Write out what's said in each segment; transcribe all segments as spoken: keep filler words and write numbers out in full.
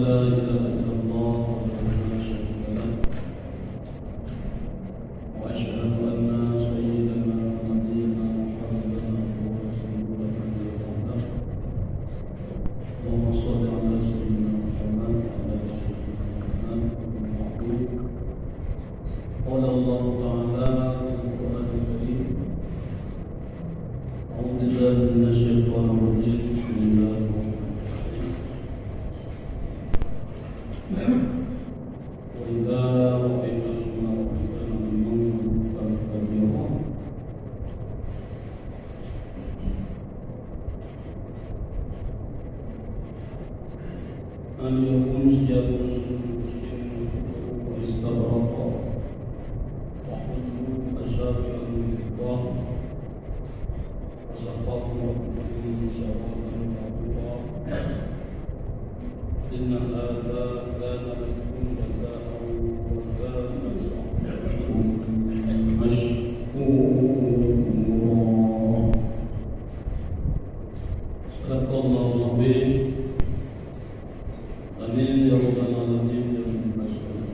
لا إله إلا الله وحده لا شريك له. وأشهد أن سيدنا ونبينا محمدا عبده ورسوله لا نبي بعده. اللهم صل على سيدنا محمد وعلى آل سيدنا محمد. أما بعد. قال الله تعالى في القرآن الكريم: أعوذ بالله من الشيطان الرجيم. بسم الله الرحمن الرحيم. وإذا رأيت ثم رأيت نعيما مستقرا كبيرا. اليوم ثياب سندس خضر واستبرق، وحلوا أساور من فضة، وسقاهم ربهم شرابا طهورا. إن هذا كان لكم جزاء وكان سعيكم مشكورا. صدق الله العظيم. آمين يا رب العالمين يا رب العالمين.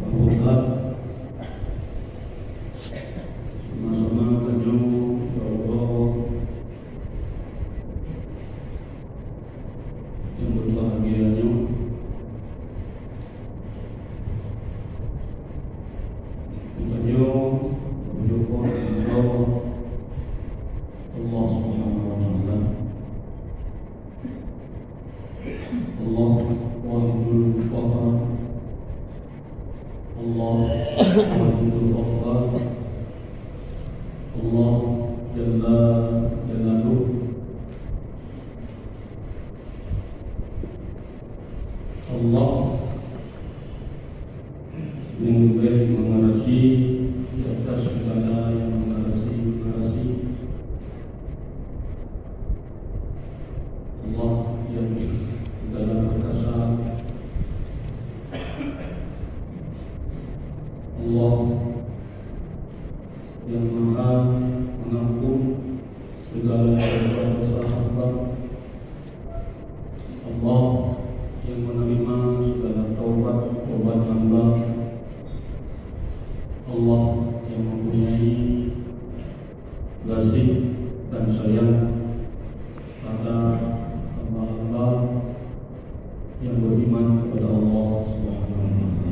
Alhamdulillah. Sama-sama tanyoe, ya Allah, nyang berbahagia nyoe. Tanyoe meunyoe Allah Subhanahu wa Taala. Allah Wahidul Qahhar. Allah Wahidul Qahhar. Allah Jalla Jalaluh. Allah nyang leubeh mengarasi di atas segala nyang mengarasi-ngarasi. Allah nyang segala perkasa. Allah nyang maha mengampun segala dosa-dosa hamba. Allah nyang menerima segala taubat-taubat hamba. Allah nyang mempunyai gaséh dan sayang pada hamba-hamba nyang beriman kepada Allah Subhanahu wa Taala.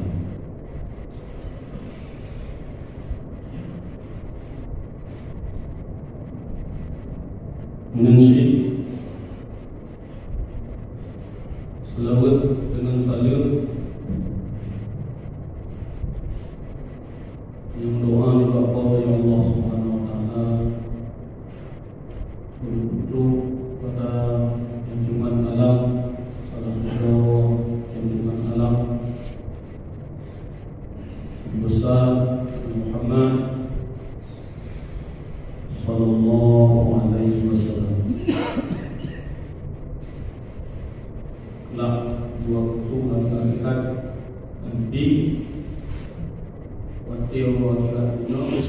Meunan cit, seulaweuet deungon saleuem nyang meudoa nibak Po teu Allah Subhanahu wa Taala, untuk pada nyang jimat alam, salah sidroe nyang jimat alam, Nabi besar Muhammad sallallahu alaihi wasallam. Kelak di waktu hari akhirat nanti, watèe uroe akhirat nyoe,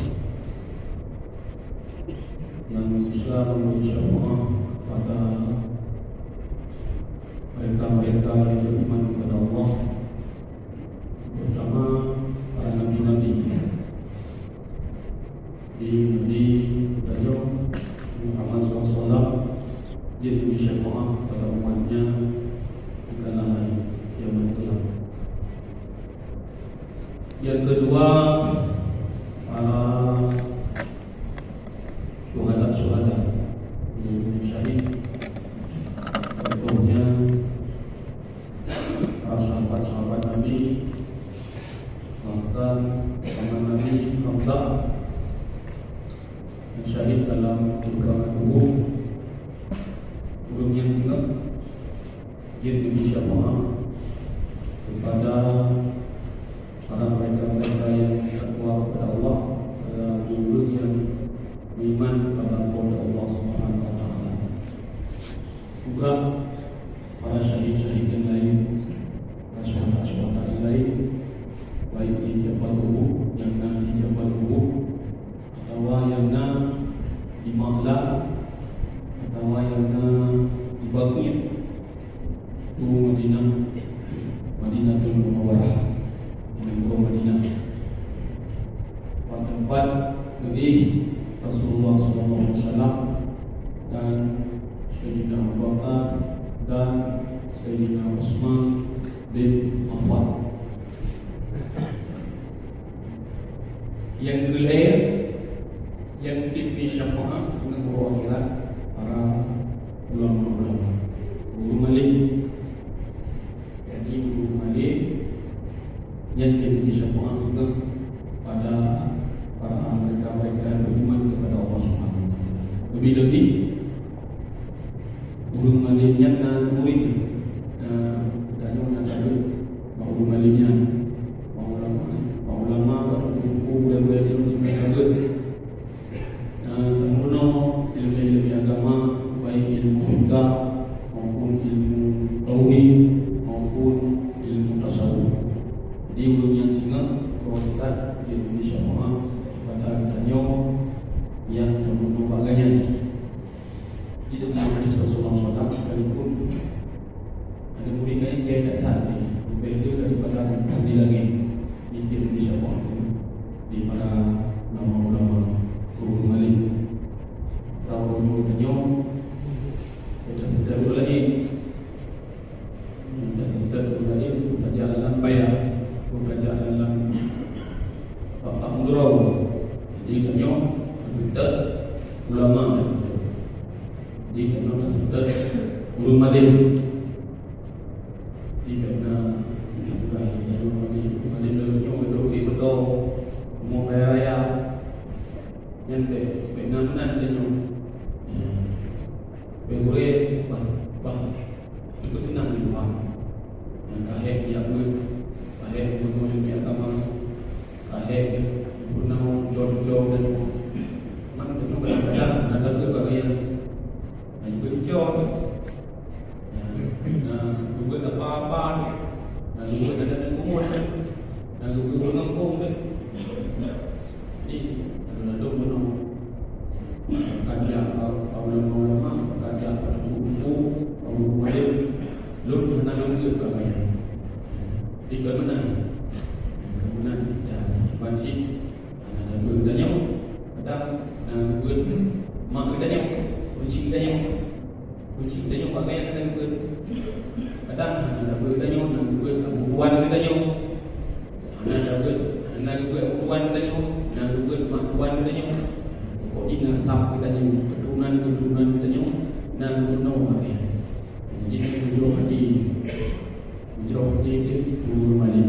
nyang bisa memberi syafaat pada mereka-mereka yang beriman kepada Allah bersama para nabi-nabi. Di Nabi geutanyoe Muhammad sallallahu alaihi wasallam, jeuet geubri syafaat pada umat nyan di kalangan kiamat kelak. Nyang keudua, para syuhada-syuhada, nyang syahid. Contohnya, para sahabat-sahabat Nabi, bahkan paman Nabi Hamzah, nyang syahid dalam peperangan Uhud. Ureueng nyan singoh jeuet geubri syafaat kepada para mereka-mereka yang takwa kepada Allah, para ureueng yang beriman kepada Allah Subhanahu wa Taala. Juga para syahid-syahid yang lain, para syuhada-syuhada yang lain, baik di Jabal Uhud, nyang na di Jabal Uhud, atawa nyang na di Ma'la, atawa Nyang na di Baqi', di Madinah, Madinatul Munawwarah, di nanggroe Madinah. Bak teumpat geuéh Rasulullah sallallahu alaihi wasallam dan Sayyidina Abu Bakar dan Sayyidina Utsman bin Affan. Nyang keulhèe, nyang tiep di syafaat ngon uroe akhirat para ulama-ulama. Ureueng malém. Jadi, ureueng malém nyang tiep di syafaat ngon pada para mereka-mereka yang beriman kepada Allah Subhanahu wa Taala. Lebih-lebih, ureueng malém nyan na murit, na, dan na tabi bak ureueng malém nyan, bak ulama, bak ulama, bak guru-guru, gurèe-gurèe nyan na tabi. Na tameurunoe ilmu-ilmu agama, baik ilmu fikah maupun ilmu tauhid maupun ilmu tasawuf. Jadi, ureueng nyang singoh, kalau kita di Indonesia pada tanyoe nyang tameurunoe bak gobnyan. Di dalam hadis Rasulullah sallallahu alaihi wasallam sekalipun, ada murid lain dia tak tahu ni, lebih dia daripada bintang di langit. Itu yang disyafaat di para ulama-ulama, guru malém. Tahu nyoe, nyoe, kita, kita dulu lagi. Minta seutôt ureueng laén, ureueng tajak dalam paya, ureueng tajak dalam bak-bak meudroe. Jadi, tanyoe seutôt ulama. Jadi, tanyoe seutôt ureueng malém. Jadi, karena ureueng malém, ureueng malém nyoe, nyoe, nyoe, nyoe, nyoe, nyoe, nyan bèk, bèk na meunan tanyoe. Bèk gurèe, bah, bah. Cukup senang di luwa. Nyang ka hék jak beuet, ka hék peurunoe ilmu agama, ka hék peurunoe cok-cok dan man peurunoe kadang-kadang na tabeuet bak gobnyan. Na geubeuet cok, na geubeuet apa-apa, na geubeuet ada dan kumut, na geubeuet ureueng gampông deh. Jadi, ladôm-ladôm bunoe. Pakon jak bak ulama-ulama, pakon jak bak teungku-teungku, bak guru malém, lôn hana lôn jeuet bak gobnyan. Di keunan, keunan, ya, banci, hana lôn jeuet tanyoe, kadang, hana lôn jeuet mak tanyoe, kunci tanyoe. Kunci geutanyoe bak gobnyan hana geubeuet. Kadang hana geubeuet tanyoe, hana geubeuet abu tuan geutanyoe. Hana geubeuet, hana geubeuet abu tuan geutanyoe, hana geubeuet mak tuan geutanyoe. Pokok jih nasab geutanyoe, keuturonan-keuturonan geutanyoe, na geubunoe bak gobnyan. Jadi, meujroh até. Meujroh até teuh ureueng malém.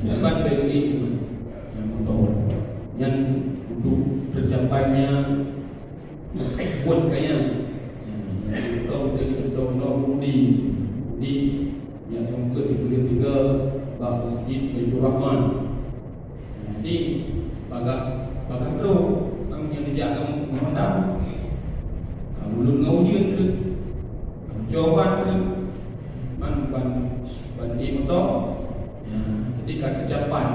Bukan bagi itu, yang motor. Yang untuk tercapainya buet kaya. Contoh, contoh, contoh Mudi. Mudi nyang seumeubeuet sibuleuen tiga bak Masjid Baiturrahman. Jadi, bagah, bagah droe, nyang dijak lam Ramadan. Ka ulôn ngon ujeuen treuk, ka ujoe ban treuk, ban, ban, ban ié moto. Ya, jadi ka teucapai.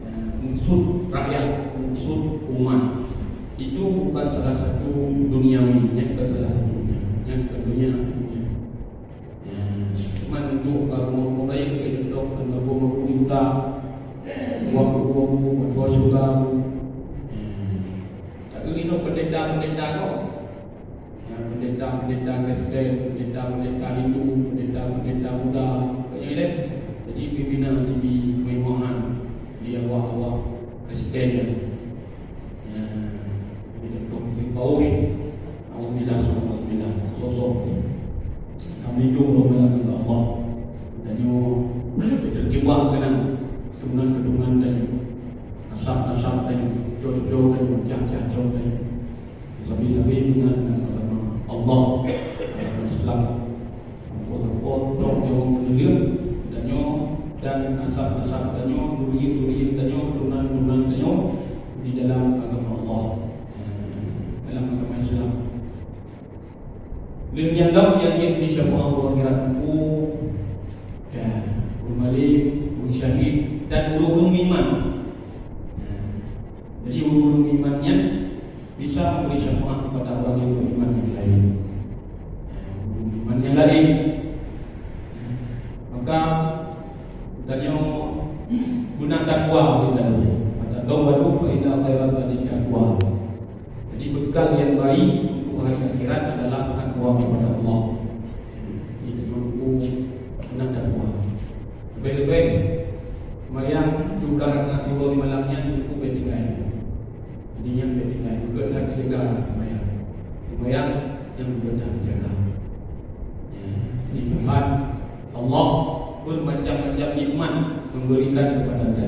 Ya, maksud rakyat, maksud umat. Itu bukan salah satu duniawi, nyan bukan salah satu dunia. Nyan bukan dunia, dunia. Ya, cuman duduk ka rumoh-rumoh laén, ke duduk, ka rumoh-rumoh juta. Buang rumoh, buang syurga. Ya. Tapi itu pendeta-pendeta tu. Nyang pendeta-pendeta Kristen, pendeta-pendeta Hindu, pendeta-pendeta Buddha, pokoknya deh. Jadi, pimpinan di kemewahan di awak-awak Kristen nyan. Ya, jadi contoh si Paus, alhamdulillah, alhamdulillah, sosok. Kami lindung dalam Allah. Dan nyoe terjebak keunan keturunan-keturunan dan nasab-nasab dan cucu dan cah-cah dan Sabe-sabe meunan agama Allah, agama Islam. Sampoe-sampoe trok nyoe meuneuleuk tanyoe dan nasab-nasab tanyoe, duri-duri tanyoe, tunan-tunan tanyoe di dalam agama Allah, dalam agama Islam. Lheueh nyan lom nyang jeuet di syafaat uroe akhirat Teungku, ya, ureueng malém, ureueng syahid, dan ureueng-ureueng iman. Ya. Jadi, ureueng-ureueng iman nyan bisa memberi syafaat kepada orang yang beriman yang lain. Beriman yang lain. Maka, tanyoe guna takwa di dalam. Maka, "Tazawwadu fa inna khairaz zadi taqwa." Jadi, bekal yang baik untuk hari akhirat adalah takwa kepada Allah. Jadi, tanyoe guna takwa. Leubeh-leubeh, seumayang tujoh blah rakaat duhur di malam nyan cukup bèk tinggai. Jadi, nyan bèk tinggai, beugöt that teujaga seumayang. Seumayang nyang beugöt that teujaga. Ya, jadi Tuhan Allah bermacam-macam nikmat memberikan kepada kita.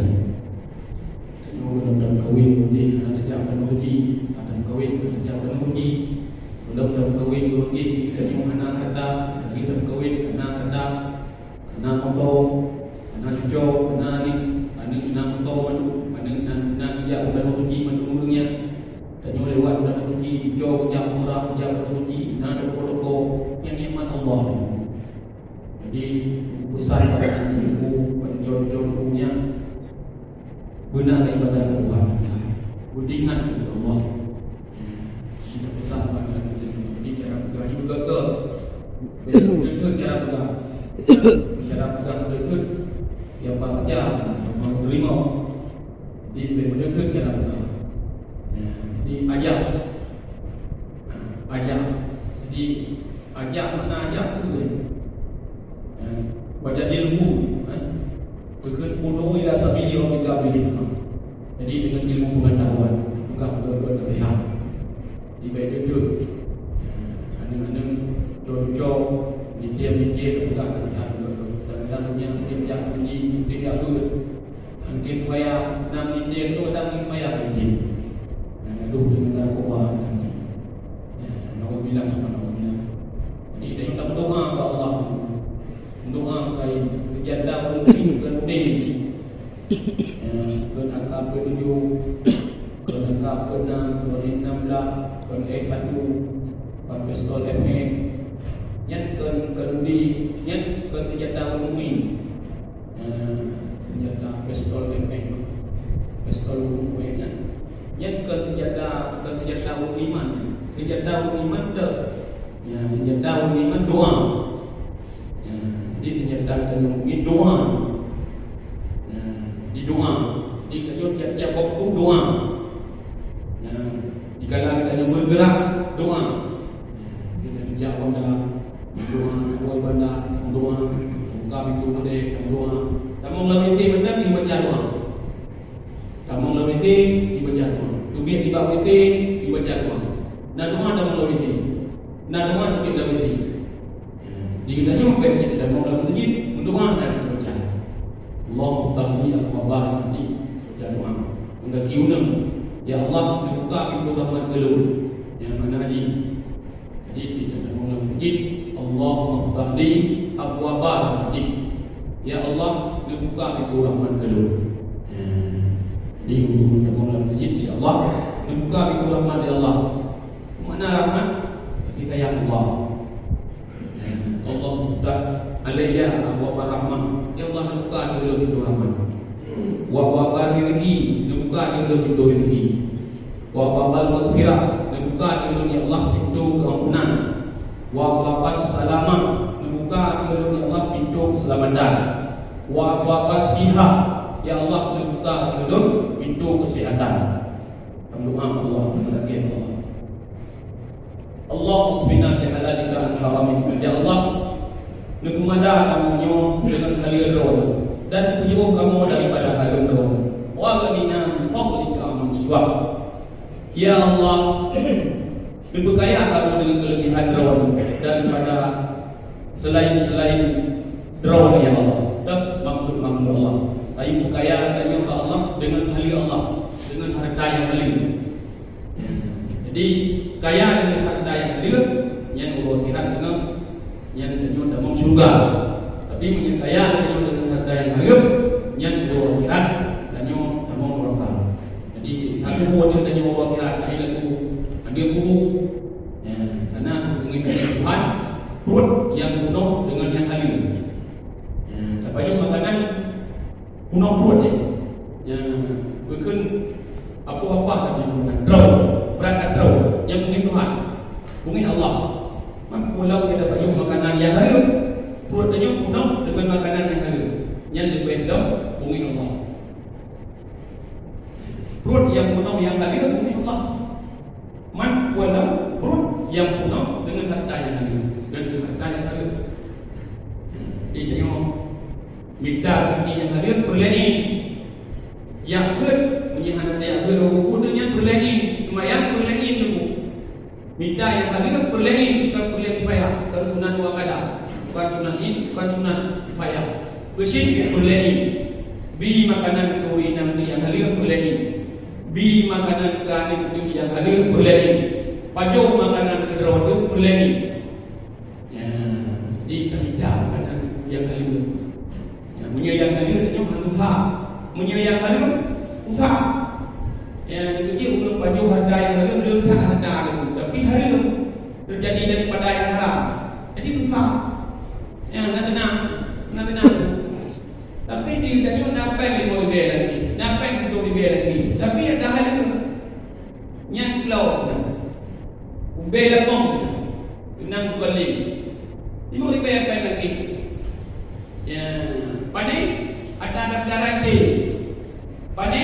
Tanyoe lom tameukawen ureueng jih hana tajak bandum suci, hana tameukawen hana tajak bandum suci. Lom tameukawen ureueng jih tanyoe hana harta, lagèe tameukawen hana harta. Na moto, na cuco, na aneuk, aneuk na moto mandum, aneuk na, na ijak u Tanoh Suci mandum ureueng nyan. Tanyoe lewat u Tanoh Suci, cuco jak umrah, jak u Tanoh Suci, na toko-toko, nyan nikmat Allah. Jadi, pesan bak aneuk cucu, bak cuco-cuco nyan, beuna ibadah keu Tuhan. Beuingat keu Allah. Sinoe pesan bak geutanyoe. Jadi, cara peugah nyoe beugöt-göt. Beugöt-göt cara peugah. Cara peugah beugöt-göt. Nyang paham aja, nyang paham terima. Jadi, beugöt-göt cara peugah. Ya, jadi, ajak. Ajak. Jadi, ajak makna ajak tu, eh. Ya, wajadilhum, eh. Beukheun ud'u ila sabili rabbika bil hikmah. Jadi, dengan ilmu pengetahuan, peugah beugöt-göt naseuhat. Di baik beutôi. Aneuk-aneuk, cuco-cuco, mité-mité, peugah naseuhat beugöt-göt. Kadang-kadang ureueng nyang mité jak haji, mité jak beuet. Mungkin wayah nam mité tu, kadang mungkin wayah mité. Nyang gadoh deungon narkoba nanti. Ya, naudzubillah, summa naudzubillah. Jadi, tanyoe tameudoa bak Allah. Doa keu janda mungkin bukan udeb. Ya, keu angka keutujoh, keu angka keunam, keu enam blah, keu S satu, keu pistol F M. Nyan keu, keu dudi, nyan keu senjata mukmin. Ya, senjata pistol F M. Pistol mukmin nyan. Nyan keu senjata, keu senjata mukmin. Senjata mukmin tu. Ya, senjata mukmin doa. Ya, jadi senjata tanyoe mukmin doa. Ya, di doa. Jadi tanyoe tiap-tiap waktu doa. Ya, dikala tanyoe bergerak, doa. Ya, kita jak banda, doa, wai banda, doa, buka pintu kedai, doa. Tamong lam W C banda, baca doa. Tamong lam W C, dibaca doa. Teubiet nibak W C, dibaca doa. Na doa tamong lam W C. Na doa teubiet lam W C. Di geutanyoe bèk tamong lam meuseujid, meudoa dan baca. Allahumma iftah li abwaaba rahmatik. Baca doa. Meunan keuneuk, "Ya Allah, neubuka pintoe rahmat keu lôn." Nyang makna jih. Jadi, kita tamong lam meuseujid, "Allahumma iftah li abwaaba rahmatik." Ya Allah, neubuka pintoe rahmat keu lôn. Ya. Jadi, ulôn tamong lam meuseujid, insya Allah, neubuka pintoe rahmat, ya Allah. Makna rahmat, kasih sayang Allah. Ya. "Allahumma iftah alayya abwaaba rahmah." Ya Allah, neubuka keu lôn pintoe rahmat. "Wa abwaaba rizqi," neubuka keu lôn pintoe rezeki. "Wa abwaabal maghfirah," neubuka keu lôn, ya Allah, pintoe keuampunan. "Wa abwaabas salamah," neubuka keu lôn, ya Allah, pintoe keuseulamatan. "Wa abwaabas sihah," ya Allah, neubuka keu lôn pintoe keuseuhatan. Tameudoa Allah, meulakèe Allah. "Allahumma kfina bi halalika an haramik." Ya Allah, neupeumada kamoe nyoe deungon haleue droe, dan peujôh kamoe daripada hareuem droe. "Wa aghnina bi fadlika amman siwak." Ya Allah, neupeukaya kamoe deungon keuleubihan droe daripada selain-selain droe, ya Allah, dan makhluk-makhluk Allah. Tapi peukaya tanyoe, ya Allah, deungon haleue Allah, deungon hareuta nyang haleue. Jadi, kaya deungon hareuta nyang haleue, nyan uroe akhirat deungon nyan tanyoe tamong syeuruga. Tapi meunyoe kaya tanyoe deungon hareuta nyang hareuem, nyan uroe akhirat tanyoe tamong neuraka. Jadi, satu buet nyang tanyoe uroe akhirat, laén laju aneuk bubu. Ya, karena hubungan dengan Tuhan, pruet nyang peunoh deungon nyang haleue. Ya, tapajoh makanan, peunoh pruet nyan. Ya, beukheun apa-apa tapi peunoh droe, brat that droe. Nyang beungéh Tuhan, beungéh Allah. Man peue lom geutanyoe makanan nyang hareuem, pruet tanyoe peunoh deungon makanan nyang hareuem, nyan leubeh lom beungéh Allah. Pruet nyang peunoh nyang hareuem beungéh Allah. Man peue lom pruet nyang peunoh deungon hareuta nyang hareuem, deungon hareuta nyang hareuem. Jadi tanyoe mita rezeki nyang hareuem peureulée. Jak beuet, meunyoe hana tajak beuet, beuet nyan peureulée, seumayang peureulée teungku. Mita nyang hareuem peureulée, kon peureulée kifayah, kon sunat muakkadah, kon sunat ain, kon sunat kifayah. Keuchik peureulée. Bi makanan keu ureueng inong nyang hareuem peureulée. Bi makanan keu aneuk nyang hareuem peureulée. Pajoh makanan keu droe peureulée. Ya, jadi tamita makanan nyang hareuem. Ya, meunyoe nyang hareuem tanyoe hana susah. Meunyoe nyang hareuem susah. Ya, jadi ureueng pajoh hareuta nyang hareuem, le that hareuta tu. Tapi hareuem teujadi daripada nyang haram. Jadi susah. Ya, na teunang, na teunang. Tapi di tanyoe na péng limong ribée lagée, na péng tujoh ribée lagée. Tapi nyang hareuem nyan kilo. Ubé lapong teunang bukon lé. Limong ribée péng lagée. Ya, pane ata daftaran té. Pane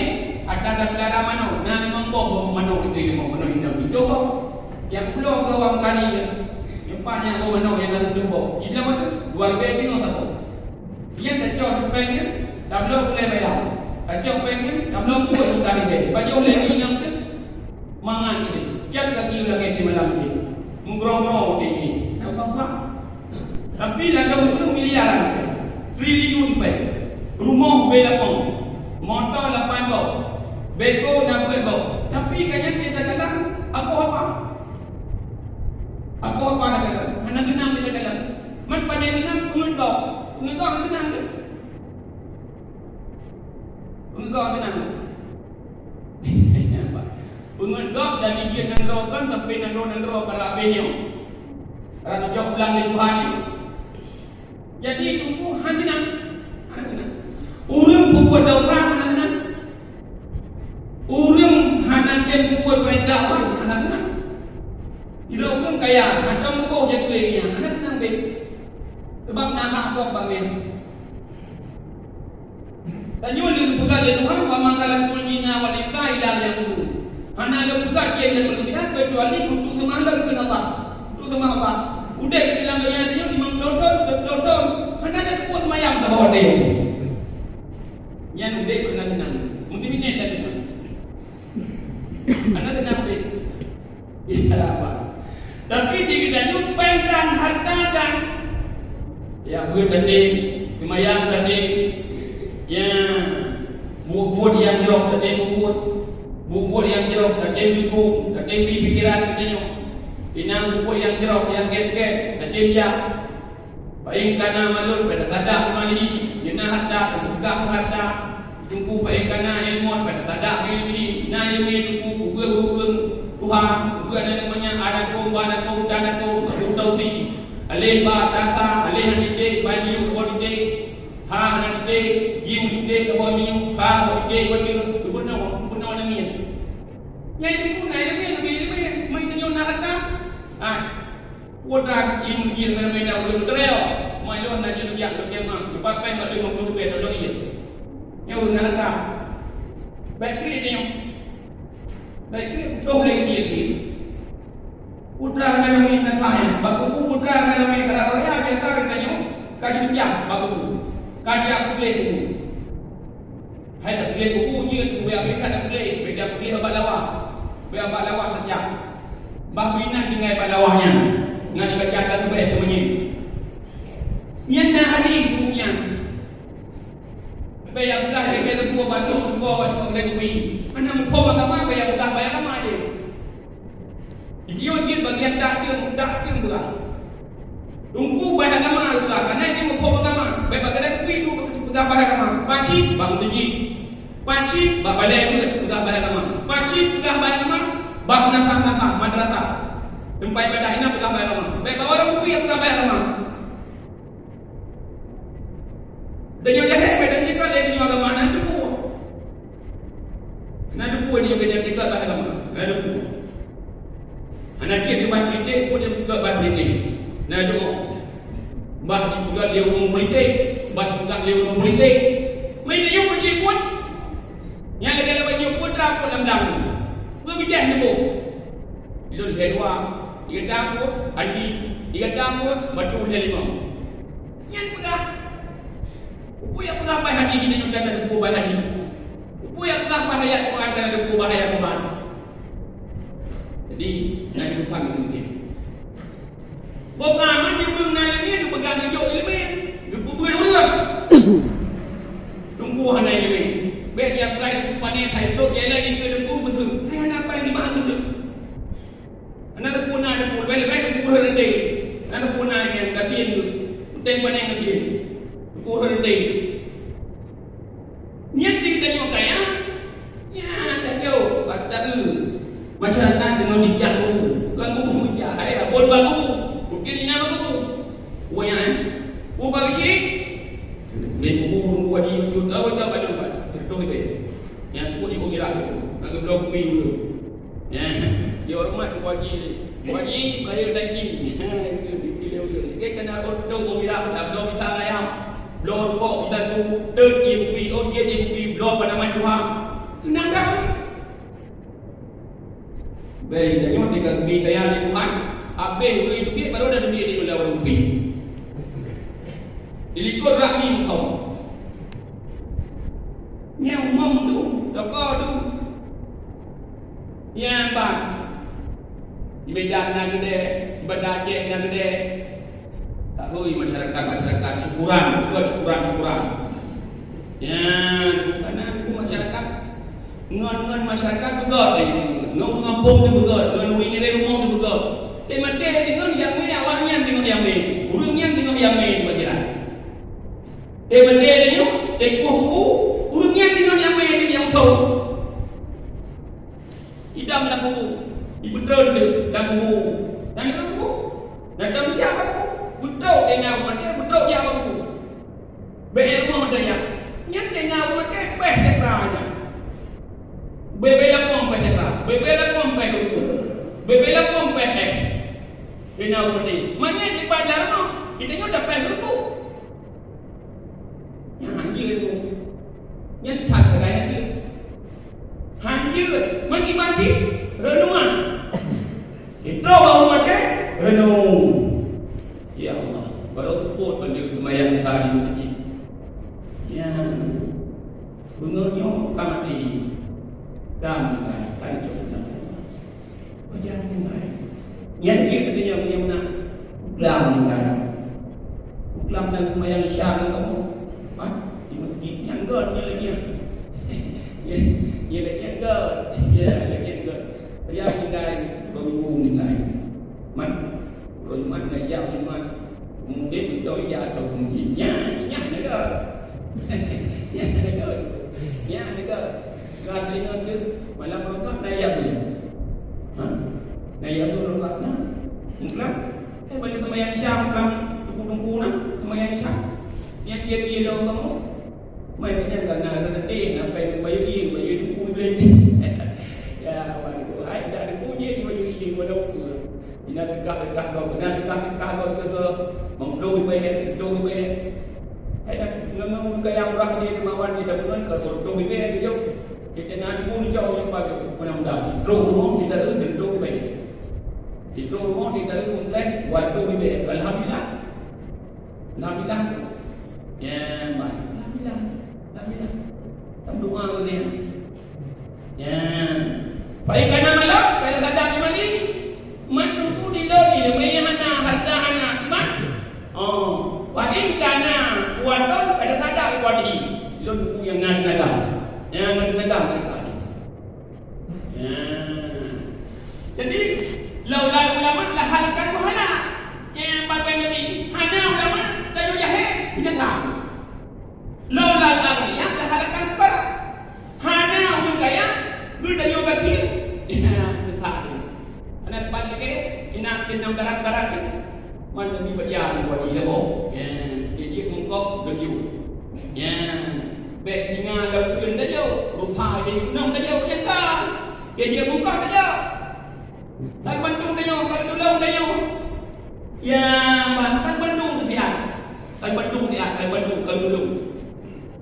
ata daftaran manok, na limong boh manok itu, limong manok inong itu boh. Nyang pulo keu awak kari, nyang pat nyang boh manok nyang na tujoh boh. Di dalam tu dua ribée limong saboh. Nyan tacok péng nyan, tabloe gulai bayam. Tacok péng nyan, tabloe kueh gulai bayam. Pajoh lé inong tu mangan tadi. Cak lagi lagée di malam ni. Meugrong-grong di ni. Nak susah. Tapi ladom tu miliaran, triliun péng. Rumoh ubé lapong. Moto lapan boh. Beko na peuet boh. Tapi ka nyan kita kadang apa-apa. Apa-apa na kadang. Hana seunang kita kadang. Man pane seunang peungeut gob. Peungeut gob hana seunang tu. Peungeut gob hana seunang. Peungeut gob dari jeuet nanggroe kon sampai nanggroe-nanggroe ka habéh nyoe. Ka tacok pulang lé Tuhan nyoe. Jadi teungku hana seunang. Hana seunang. Ureueng peubuet desya hana seunang. Ureueng hana tem peubuet peurintah Allah hana seunang. Sidroe ureueng kaya, mantong muboh jaku lé nyan, hana seunang beh. Sabab na hak gob bak nyan. Tanyoe lé geupeugah lé Tuhan, "Wa ma khalaqtul jinna wal insa illa liya'budun." Hana lôn peugah jin dan manusia kecuali untuk seumah lôn keu Allah. Untuk seumah Allah. Udeb lam donya tanyoe limong ploh thon, dua ploh thon. Hana na teupeu seumayang saboh watée. Nyan udeb hana seunang. Mungkin ini ada seunang. Hana seunang udeb. Iya, Pak. Tapi di geutanyoe péng dan harta dan, ya, beuet tadi, seumayang tadi, ya, buet-buet nyang jroh tadi beubuet, buet-buet nyang jroh tadi dukung, tadi bri pikeran geutanyoe. Inong buet nyang jroh, nyang gét-gét, tadi jak. Pain kana malon pada sadak mali, nyena harta, peugah harta. Teungku pain kana ilmu pada sadak ilmi, na ilmi teungku peugah ureueng tuha, peugah aneuk manyang, ada kong, ba ada kong, ta ada kong, aku tausi. Aleh ba tasa, aleh hana titik, ba jiu kabo titik. Ha hana titik, jiu titik, kabo jiu, ka kabo titik, waduh, gubernur, gubernur nangis. Nyai teungku na ilmi, ilmi, mai tanyoe na harta. Ah. Udah im jin ngon meda ulun tereo. Mai lôn na jin jak lôn kemah. Lepas pen bak lima puluh ribèe tolong iya. Nyoe ulun harta. Baik kri nyoe. Baik kri putôh lagi dia kri. Putra ngon ramé na sayang. Bak kubu putra ngon ramé kalau raya biasa kita nyoe. Ka jipecah bak kubu. Ka dia kubleh kubu. Hai tapeulé buku jeuet, ubé Afrika tapeulé, beda peulé bak lawa. Beda bak lawa teucak. Bah binan tinggai bak lawa nyan. Ngan dikacak ka leubeh teumanyét. Nyan na hadih buku nyan. Baya peugah lagèe teupeu batu, teupeu batu lagèe bui. Hana muphom agama, baya peugah baya agama jih. Jitiyo jeuet bagian dak teueng, dak teueng peugah. Teungku bak agama peugah, kana jeuet muphom agama. Bèk bak gadang kupi tu peugah bak agama. Pacit bak meuseujid. Pacit bak balèe beuet peugah bak agama. Pacit peugah bak agama, bak nasah-nasah, madrasah. Teumpat ibadah inan peugah bak agama. Bèk bak warong kupi peugah bak agama. Tanyoe jahé, bèk dan tingkat lé tanyoe agama, na teupeue. Na teupeue tanyoe bèk dan tingkat bak agama, na teupeue. Aneuk jih di ban politik, pun dia juga ban politik. Nah, tu. Bah dipeugah dia ureueng politik, bah dipeugah dia ureueng politik. Main dia pun cik pun. Nyang lagèe lawét nyoe putra pun lam dang. Beubijéh neuboh. Lôn lhèe dua, digata pun, Andi, digata pun, batu lhèe limong. Nyan peugah. Peue nyang peugah bak hadis, kita nyang kata peue bak hadis. Peue nyang peugah bak ayat Quran, kata peue bak ayat Quran. Jadi, nyan urusan mungkin. Boh aman di ureueng na ileumèe, geupeugah geujok ileumèe, geupeubeuet ureueng. Teungku hana ileumèe. Bèk tiep geupané, hai trok jalan di keu teungku beutôi. Hai hana pai di bahan beutôi. Hana teupeu na teungku, leubèh-leubèh teungku rhot reunteng. Hana teupeu na nyang gasien geuh. Reunteng panèng gasien. Teungku rhot reunteng. Nyan di tanyoe kaya, nyan tanyoe, bak taeu. Masyarakat deungon dijak kubu. Bukan kubu dijak, hai lah, bon bak kubu. Mungkin inan bak kubu. Kubu nyan, eh? Kubu bak isi. Lé kubu, kubu wajib, wajib, tahu, tahu, tahu, tahu. Contoh itu, ya. Nyan kubu di kubu mirah tu. Nak geubloe kubu dulu. Ya, dihoreumat Teungku Haji. Teungku Haji, lahé daging. Itu, itu dia betul. Dia kena urut dong gembira, dah bloe pisang ayam. Bloe rukok, pisang tu, teuk ié kupi, oh, jeuet ié kupi, bloe panaman tuha. Keunong dah urut. Baik, tanyoe tinggai kupi kaya lé Tuhan. Habéh ureueng itu baru dah duit di ureueng kupi. Dilikot rami musoh. Nyang umum tu, toko tu. Nyang ban. Di Medan na keudè, di Banda Aceh na keudè. Tak hui masyarakat, masyarakat syukuran, bukan syukuran, syukuran. Nyang, karena itu masyarakat, ngon, ngon masyarakat beugöt, eh, ngon ureueng gampông tu beugöt, ngon ureueng ngiréng rumoh tu beugöt. Teumaté deungon nyang mé, awak nyan deungon nyang mé. Ureueng nyan deungon nyang mé, di bajiran. Teumaté deungon, teukueh kubu, ureueng nyan deungon nyang mé, deungon nyang uthô. Idam lam kubu, ipeutreun lam kubu. Dan itu kubu. Dan tamu jak bak kubu. Beutrok deh nyang maté, beutrok jak bak kubu. Bèk rumoh maté jak. Nyan deh nyang maté pèh cakra nyan. Bèk, bèk lapong pèh cakra. Bèk, bèk lapong pèh kubu. Bèk, bèk lapong pèh èh. Deh nyang maté. Maknanya di pajar rumoh, kita nyoe dah pèh kubu. Nyan hanjeuet tu. Nyan that keuhai hanjeuet. Hanjeuet. Meukiban cit, renungan. Itu baru maté, renung. Ya Allah, baru teupot banjir seumayang sa di meuseujid. Ya, beungoh nyoe ka maté. Ka meuninggai, ka dicok. Pajan tinggai. Nyan jih kata nyang, nyang meunan. Glam tinggai. Glam dan seumayang Isya ngon kamoe. Ha? Di meuseujid nyan göt nyan lagèe nyan. Nyan, nyan lagèe nyan göt. Ya, lagèe nyan göt. Pajan tinggai, dua minggu tinggai. Man, dua Jumat, na ya Jumat. Mungkin beutôi ya atau mungkin. Nyan, nyan negara. Nyan negara. Nyan negara. Ka teungoh teuh malam Ramadan na ya bui. Ha? Na ya bui Ramadan na. Muklam. Eh, balik seumayang Isya muklam. Teungku-teungku na seumayang Isya. Nyan dia dia dalam kamoe. Mai nyan ka na reuti na pai bayeue ié, bayeue teungku iblih. Ya, waduh, hai dah teungku ié, bayeue ié, waduh. Inan teuka-teuka gob, inan teuka-teuka gob, inan teuka gob, meudoh ié, meudoh ié. Hai dah ngon-ngon kaya murah dia, dermawan dia, dah beungon ka meudoh ié, dia jauh. Kita na teungku jauh yang pada pernah muda. Droe rumoh kita tu, droe ié. Droe rumoh kita tu, mulai waduh ié. Alhamdulillah. Alhamdulillah. Ya, baik. Alhamdulillah. Alhamdulillah. Tam doa dia. Ya. Paling kana malam, kalau kata Imam Ali, mat teungku di lôn ni, leumeh hana, harta hana, iman. Oh, paling kana kuaton, kada sadar kuat di. Lôn teungku nyang ngon tenaga. Nyang ngon tenaga mereka ni. Ya. Jadi, laula ulama lahalakan juhala. Ya, bagai Nabi, hana ulama, tanyoe jahé, binasa. Laula al-aghnia lahalakan fuqara. Hana ureueng kaya, geutanyoe gasien. Ya, binasa. Hana depan lagèe, inang keu nam darat-darat tu. Man Nabi bajang buat di labo. Ya, dia dia mungkok geuyue. Ya, bèk singa lam uteuen tajok, rusa di gunong tajok, ya kan? Dia dia mungkok tajok. Hai bantu tajok, Ya, ban, kan bantu tu siat. Kan bantu siat, kan bantu, kan tulông.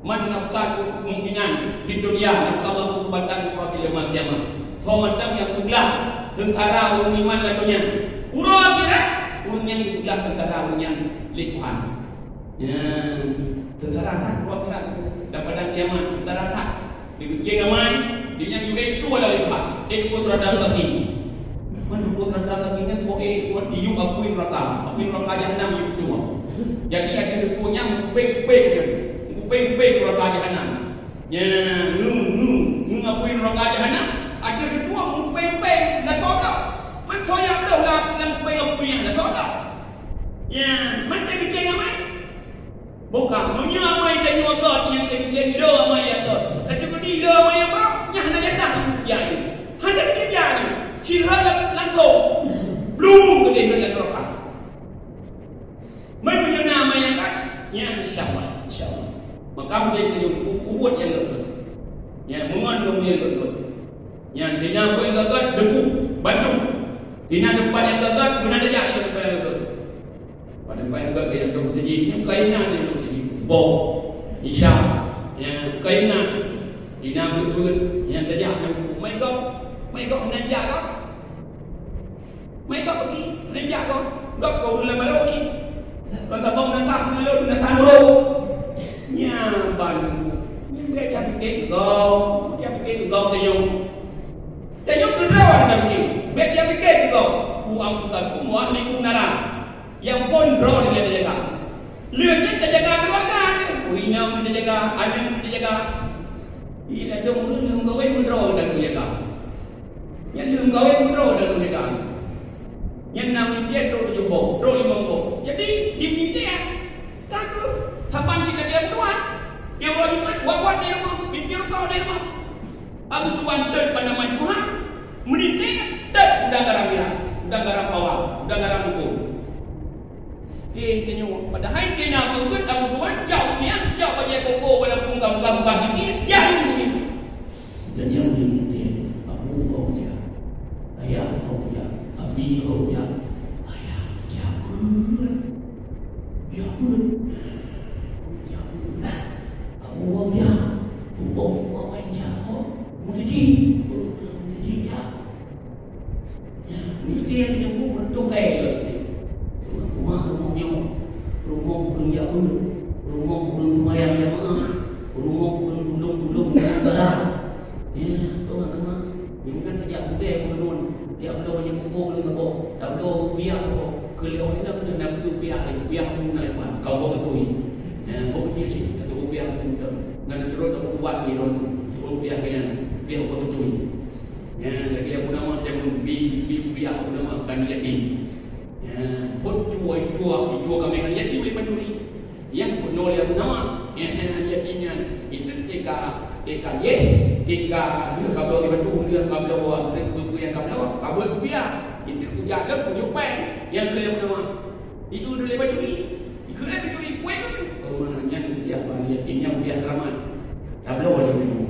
Man nafsan mu'minan fid dunya, nafsallahu kurbatan min kurabil yaumil qiyamah. Soe mantong nyang peuglah seungsara ureueng iman lam donya, uroe akhirat, ureueng nyan geupeuglah seungsara ureueng nyan lé Tuhan. Ya, seungsara that uroe akhirat, lam padang kiamat, seungsara that. Demikian ramai, di nyang yue tu adalah lipat. Eh, dua ratus satu. Mana dua ratus satu nyan soe eh, dua diyup apui neraka. Apui neraka jahanam yue tu. Jadi, ada deungon nyang kupeng-kupeng nyan. Kupeng-kupeng neraka jahanam. Nya, ngu, ngu, ngu apui neraka jahanam. Ada deungon kupeng-kupeng, dah sodak. Man soyak dah lam, lam kupeng apui nyan, dah sodak. Nya, man teubicara ramai. Bukon, meunyoe amai tanyoe göt nyang teubicara lé amai nyang göt. Tapi keudeh lé amai nyang göt, nyan hana jatah jak nyoe. Hana jatah jak nyoe. Sira langsong. Blum keudeh lam neraka. Meunyoe na amai nyang göt, nyan insya Allah, insya Allah. Maka mungkin tanyoe pu-, peubuet nyang göt-göt. Nyan meungon geumeung nyang göt-göt. Nyan dina buet nyang göt-göt, deungon bandum. Dina teumpat nyang göt-göt, guna tajak nyang teumpat nyang göt-göt. Pada payah gak gaya dong sejid, nyang kaina ni dong sejid. Boh. Isya. Ya, kaina. Dina beut-beut, nyang tajak na uku. Mai gok. Mai gok hana jak gok. Mai gok pergi, hana jak gok. Gok kau ulang baru cit. Kon tabong nasah nalon, nasah nurut. Nya ban. Nya biar dia fikir gok. Dia fikir gok tanyong. Tanyong keudroe dia fikir. Biar dia fikir gok. Ku anfusakum wa ahlikum nara. Nyang phon droe lé tajaga. Lheueh nyan tajaga keuluwarga teuh. Ureueng inong tajaga, aneuk tajaga. Ih, ladôm ureueng lheueh meukawen meudroe dan tajaga. Nyan lheueh meukawen meudroe dan tajaga. Nyan na meuntiet trok tujoh boh, trok limong boh. Jadi, di meuntiet, ka kheueh saban cit lagèe meutuah. Nyang uroe Jumat, wat-wat di rumoh, pimpin rukoh di rumoh. Abu Tuan teuh panama Tuhan, meunitée teuh udang garam mirah, udang garam bawang, udang garam bukon. Eh, tanyoe, padahai keu na beugét Abu Tuan, jak rupiah, jak bajée koko, walaupun gam-gam bah nyan, ya, ya. Dan nyang meunitée, Abu Tuan jak, ayah Tuan jak, abi Tuan jak, ayah jak pun, jak pun, jak pun. Abu Tuan jak, tuboh Abu Tuan jak, oh, meuseujid, oh, meuseujid jak. Nyan, meusti nyang teujambu meureutoh hai. Rumoh-rumoh nyoe, rumoh ureueng jak beuet, rumoh ureueng seumayang jamaah, rumoh ureueng tulông-tulông ureueng galak. Ya, toh teuma. Nyang kan tajak budai ureueng, jak bloe bajée koko ureueng saboh, tabloe rupiah saboh. Keu lheueh inong dah na rupiah, rupiah pun na iman. Kau boh satu ni. Ya, boh kecil cit, satu rupiah pun dah. Ngan terus tak kuat ni, rupiah kena, rupiah boh satu ni. Nyan lagèe Abu Nawas jameun bi, bi rupiah Abu Nawas kan yatim. Nyan, phon cua, cua, cua kambing kan yatim lé pancuri. Nyang peunoh lé Abu Nawas. Nyan, yatim nyan. Itu tika, tika ye, tika lheueh kabloe lé batu, lheueh kabloe, lheueh beupeue nyang kabloe, kabeuet rupiah. Itu kujak lom, kujupai. Nyang keu lé Abu Nawas. Itu lé pancuri. Ikeu lé pancuri kueh tu. Oh, mana nyan rupiah ban yatim, nyan rupiah keuramat. Tabloe lé nyoe.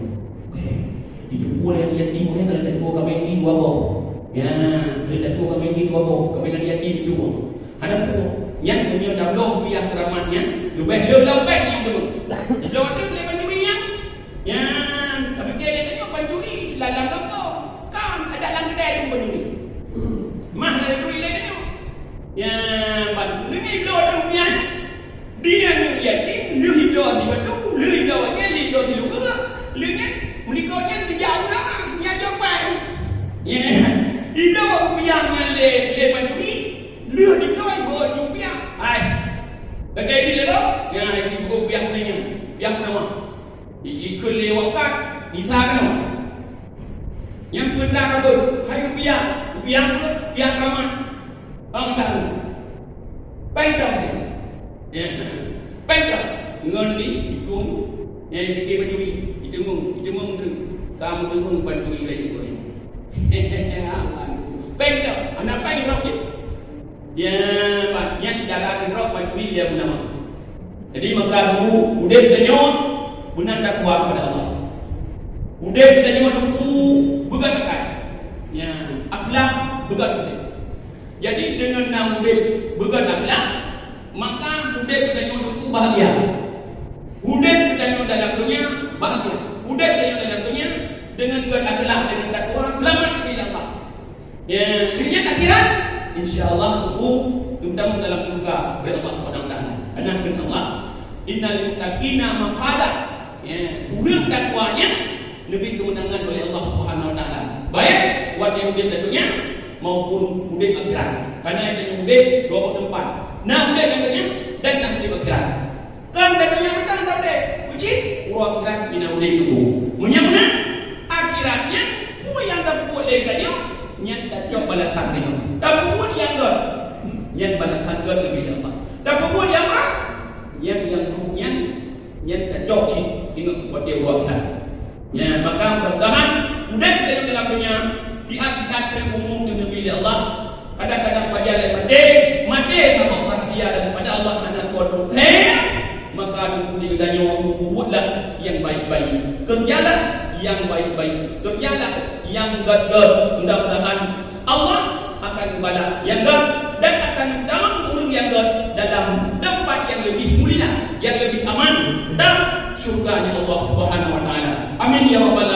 Eh, itu kueh lé yatim nyoe, kalau tak kueh kami ni dua boh. Ya, kalau tak kueh kami ni dua boh, kami kan yatim itu boh. Ada tu, nyan punya tabloe rupiah keuramat nyan, leubeh le lapan yang tu. Lo tu lé pancuri nyan. Nyan, tapi dia tengok pancuri dalam kampung. Kan ada lam kedai tu pancuri. Mah dari duit lé nyoe. Ya, ban nyoe bloe rupiah. Dia nyoe yatim, lheueh bloe di batu, lheueh bloe bajée, lheueh bloe di luwa. Lheueh nyan, meulikot nyan bijak ulama, nyan jawaban. Ya, ibloe rupiah nyan lé, lé pancuri, lheueh dibloe ibloe rupiah. Hai. Lagèe ini lé, ya, ini rupiah nyan. Rupiah nama? I-, ikheun lé wakkat, Isa keunoe. Nyang peue na ka beuet, hai rupiah, rupiah beuet, rupiah keuramat. Bangsa. Péng ka beuet. Ya. Péng ka. Ngon di, itu, nyang dipike pancuri, diteumèe, diteumèe tu. Ka meuteumeung pancuri laén ureueng. Péng ka. Hana péng rot jih. Ya, ban nyan cara keudroe pancuri dia guna mah. Jadi, maka guru, udeb tanyoe beuna takwa kepada Allah. Udeb tanyoe teungku beugét akai. Ya, akhlak beugét udeb. Jadi, deungon na udeb beugét akhlak, maka udeb geutanyoe teungku bahagia. Udeb geutanyoe dalam dunia bahagia. Udeb geutanyoe dalam dunia deungon gét akhlak, deungon takwa, seulamat di Allah. Ya, dunia akhirat, insya Allah teungku geutanyoe dalam syurga oleh Allah Subhanahu Wa Taala. Karena firman Allah, "Innal muttaqina mafazah." Ya, ureuëng takwa nyan neubri keumeunangan oleh Allah Subhanahu Wa Taala. Baik watée udeb di dunia maupun udeb akhirat. Karena nyang udeb dua boh teumpat. Na udeb di dunia dan na udeb akhirat. Kan di dunia mantong udeb, uji uroe akhirat mina udeb teungku. Meunyoe meunan, akhirat nyan, peue nyang tapeubuet lé geutanyoe, nyan tacok balasan geutanyoe. Tapeubuet nyang gét, nyan balasan gét neubri lé Allah. Tapeubuet nyang brat, nyan nyang duek nyan, nyan tacok cit ingat watée uroe akhirat. Ya, maka mudah-mudahan udeb geutanyoe dalam dunia sihat-sihat, peue umu teuneubri lé Allah. Kadang-kadang pajan lé maté, maté saboh rahsia daripada Allah hana soe teuntée, maka teungku geutanyoe peubuetlah nyang baik-baik. Kerjalah nyang baik-baik. Kerjalah nyang gét-gét. Mudah-mudahan Allah akan geubalah nyang gét dan akan geutamong ureuëng nyang gét dalam teumpat nyang leubeh mulia, nyang leubeh aman, dan syurga-Nya Allah Subhanahu Wa Taala. Amin ya rabbal